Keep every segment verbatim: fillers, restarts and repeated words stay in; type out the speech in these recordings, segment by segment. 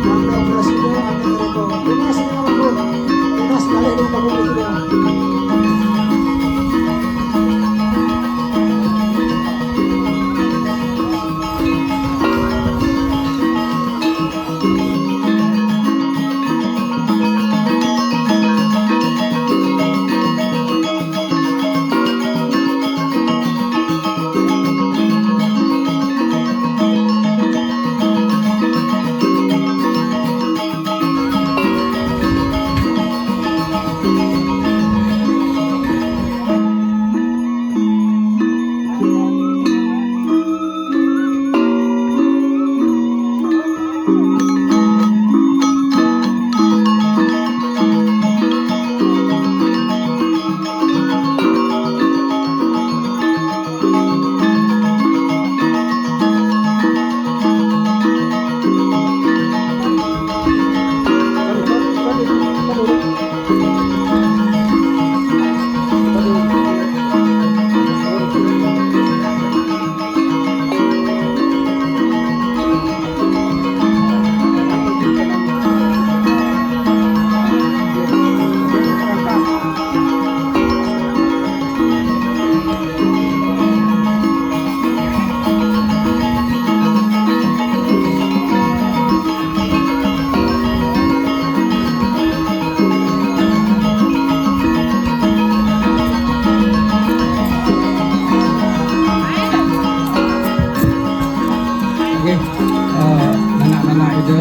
Mangga presiden, mangga reko. Tunas, mangga, mangga. Tunas balik dong, mangga presiden. Oke, eh, anak-anak itu.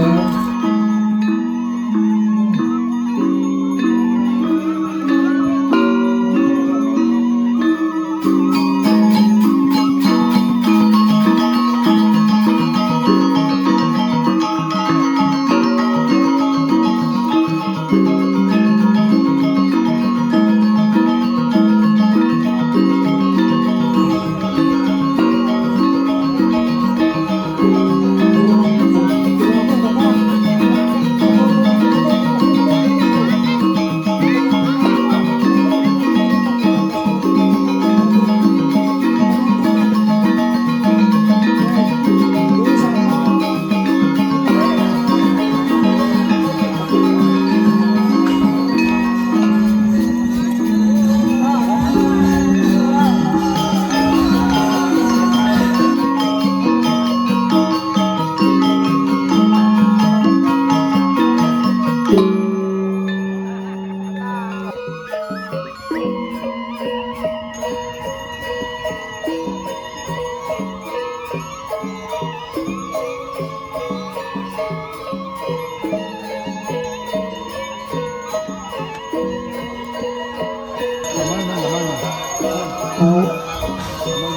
Eh,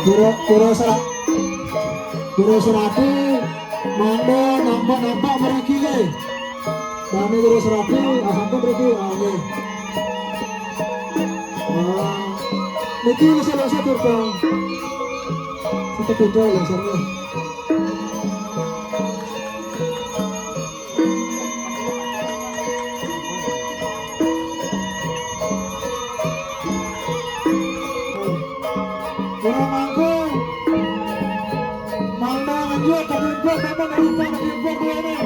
Guru, Guru Sera-, Guru Serati, mangga nampak-nampak mriki nggih. Kami Guru Serati, asampun mriki, ah, nggih. Ah, niki lho, lho, lho, Durga. Satu beda lho, lho. Ora mangko. Mangga ngenjuk ketimpuk, sama ngerupa ketimpuk kene.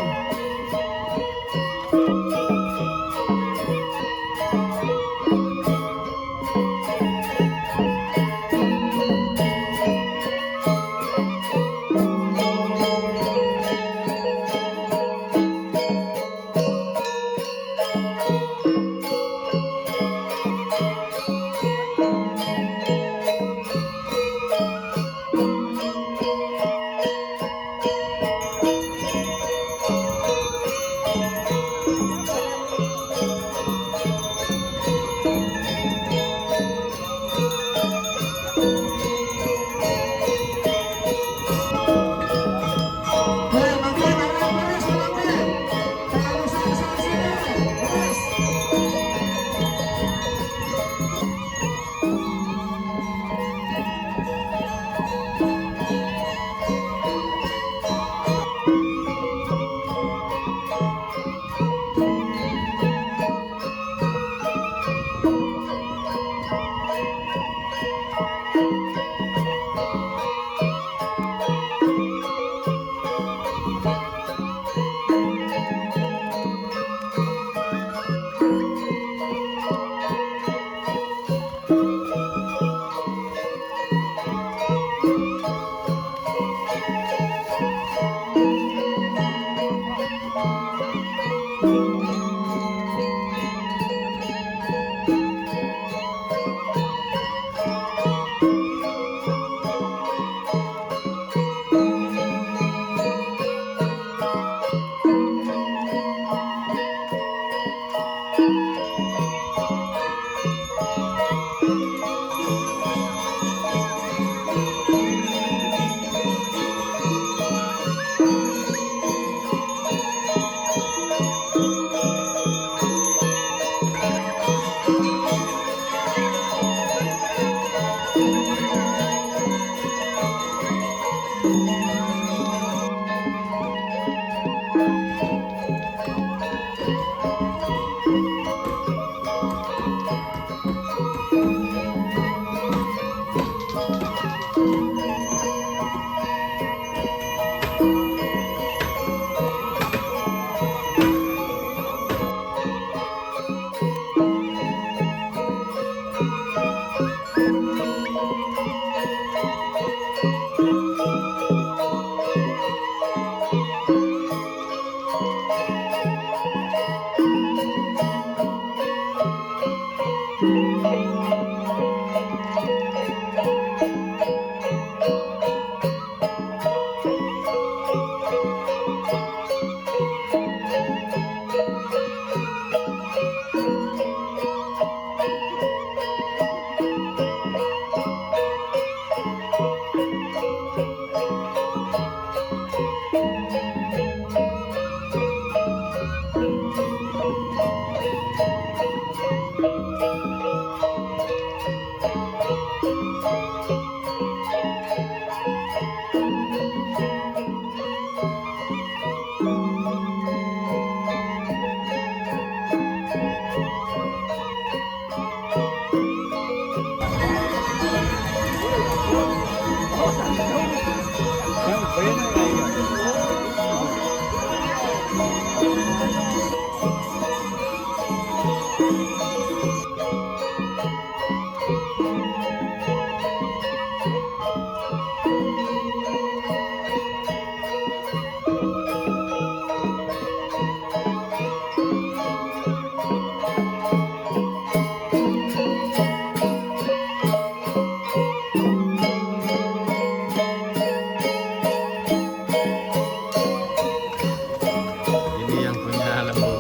Ini yang punya lembu.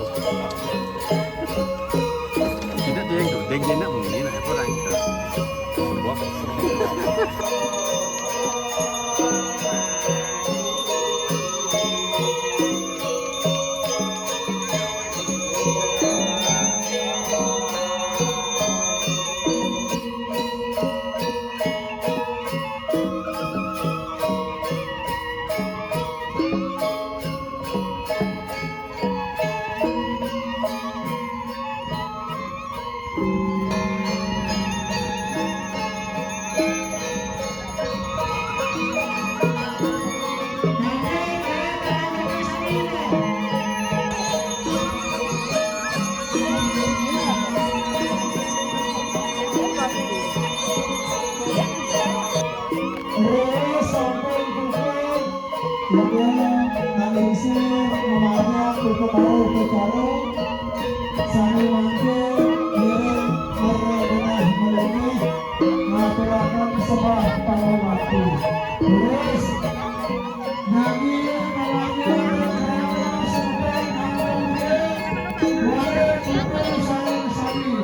Tidak, dia yang duduk, dia nak bunyi, nak apa orang kita. Buat. Terus sampai buka, juga nang isi memanjang untuk taruh ke cara. Sami mangke ngiring mergenah melengeh, ngaturaken sembah panghormatan. Terus, nanging memanjang sampai nang mangke, wareh kita sareng sami.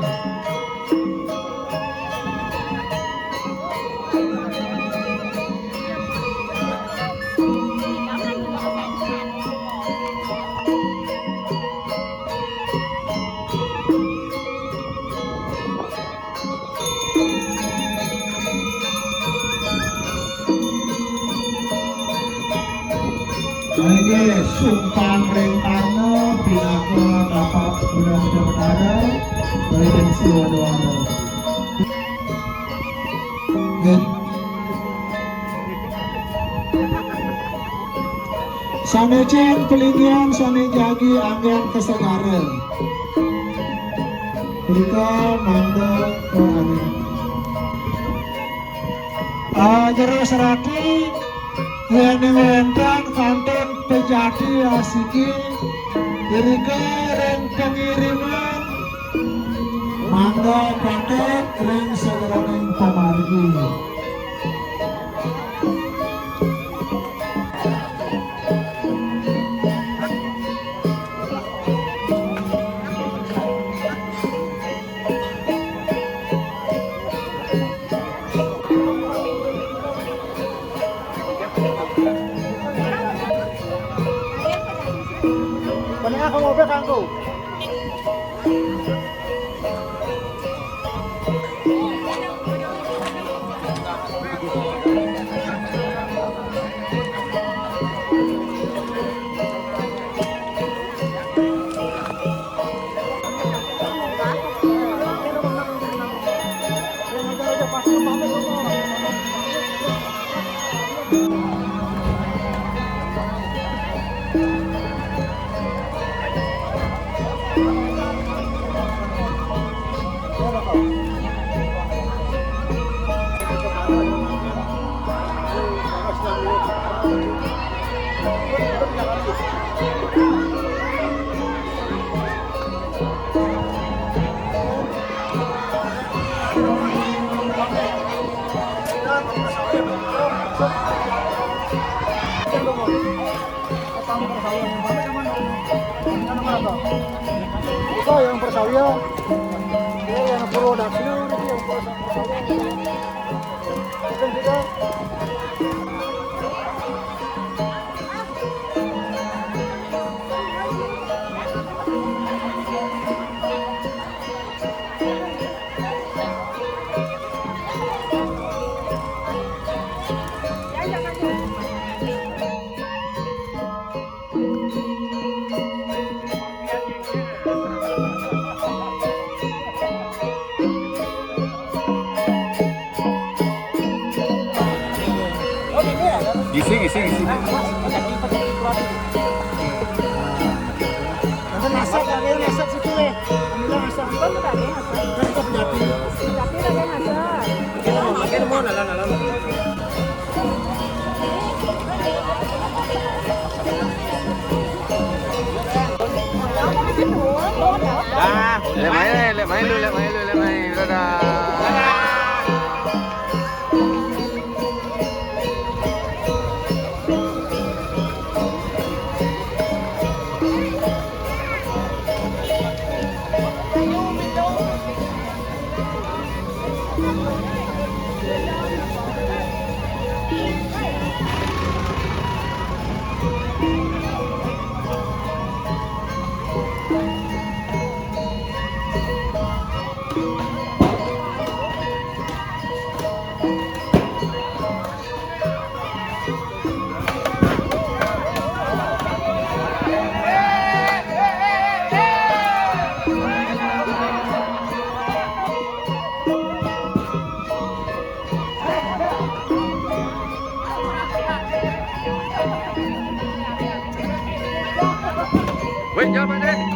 Inggih, sumpang ring tarna pinaka tapak Bulan Betara, ring siwa dwara. Nggih. Sané cén pelinggihan sané jagi anggén kasegara. Punika mangda kaanggén. Ah, Jero Serati, yéning wénten kantun pejati asiki, irika Pengiriman mangga patek ring sajeroning pamargi. Panengah ka mobil kanggo. Ito, yung Persawayan. Yung, yung production, yung Persawayan. Ito, dito. Gisi, gisi, gisi. Ada nasab, ada nasab situ, eh. Ambil nasab. Kan ada nasab. Kan kita penyakit. Tapi ada nasab. Makin mau, makin mau, lalan, lalan. Dah. Lek mai, lek mai lu, lek mai lu, lek mai. Dadah. Wait, jangan, Pak Dek.